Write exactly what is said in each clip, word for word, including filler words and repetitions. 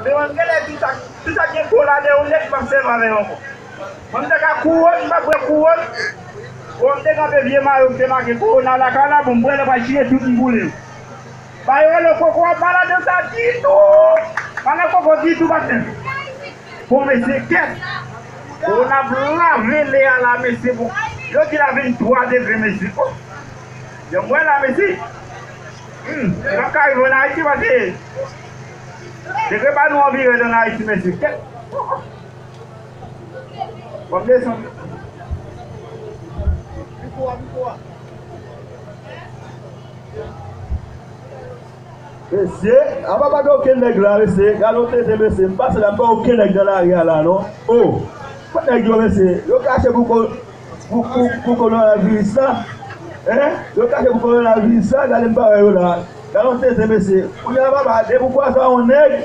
Men mwen, m genlè di sa, tout sa k gen kò ladan yo nèt, m p ap sèvi avè yo ankò. Mwen, m te ka kouwòn, m p ap pran kouwòn. Bon, m te kanpe vye mayo ki te make kowona lakay la, bon, m pran lè pa chire tout, m boule yo. Ba yo rele koko a pa ladan sa ditou. Pa nan koko ditou, patnè. Bon, mesye, kèt. Kowona ap lave lè a la, mesye, bon. Yo di la vin twa degre, mesye. Oh. Yo, m wè la, mesye. Hmm, l ap ka rive ann Ayiti, paske degre pa nou anviwon ann Ayiti, mesye. Kèt. Bon, m desann. Mesye, apa pa gen okenn nèg la, mesye? Gade yon tenten, mesye. M pase la, m pa wè okenn nèg nan lari a la, non. Oh, kot nèg yo, mesye? Yo kache pou ko-, pou, pou, pou kowonaviris la. Hein? Yo kache pou kowonaviris la, gade m pa wè yo la. Gade yon tenten, mesye. Kounye a, papa, depi w kwaze a yon nèg,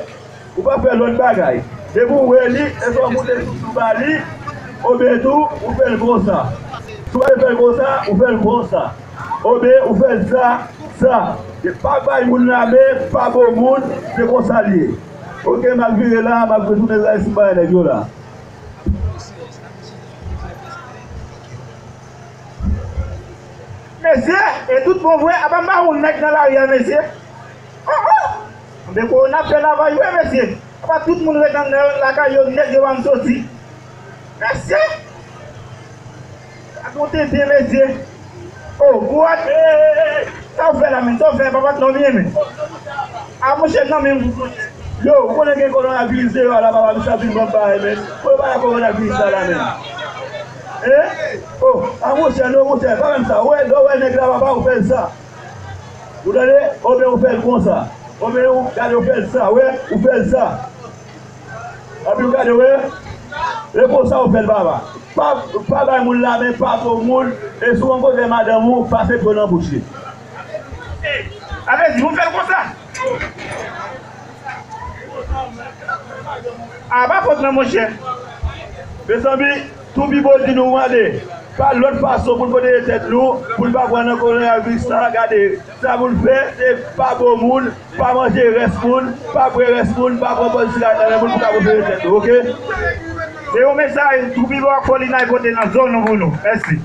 ou pa fè lòt bagay. Depi w wè li, eswa w moute sou, sou ba li, oubyen tou, ou fè l konsa. Si w pa vle fè l konsa, ou fè l konsa. Oubyen ou fè l sa, sa. E pa bay moun lamen, pa bo moun, se konsa l ye. Oke, m ap vire la, m ap retounen la, si m pa wè nèg yo la. Mesye, e tout bon vre, apa m pa wè yon nèg nan lari a, mesye? Oh, oh! Anben, kowona ap fè lavaj vre, mesye. Apa tout moun ret anndan lakay yo nèt, yo pa janm soti. Mesye! Gade yon tenten, mesye. Oh, what? Sa w fè la, menm? Sa w fè, papa, non, byen, menm. A, monchè, non, menm. Yo, ou konnen gen kowonaviris deyò a la, papa, misye ap vin ban m bagay, menm. Kote bagay kowonaviris la, la, menm? Hein? Oh, a, monchè, non, monchè, pa menm sa. Ou wè, lè w wè nèg la, papa, ou fè l sa. Ou tande? Oubyen ou fè l konsa. Oubyen ou gade, ou fè l sa. Wè, ou fè l sa. Epi ou gade, wè. E konsa ou fè l, papa. Pa, pa bay moun lamen, pa bo moun. E si w rankontre madanm ou, pase dlo nan bouch li. Sa vle di, ou fè l konsa. A, pa fòt mwen, monchè. Mezanmi, Toupibo di nou mande pa lòt fason pou n pwoteje tèt nou, pou n pa pran nan kowonaviris la. Gade, sa pou n fè, se pa bo moun, pa manje rès moun, pa bwè rès moun, pa pran pòz sigarèt nan men moun pou ka pwoteje tèt nou, oke? Se yon mesaj Toupibo ak Fòlinay pote nan zòn nou pou nou. Mèsi.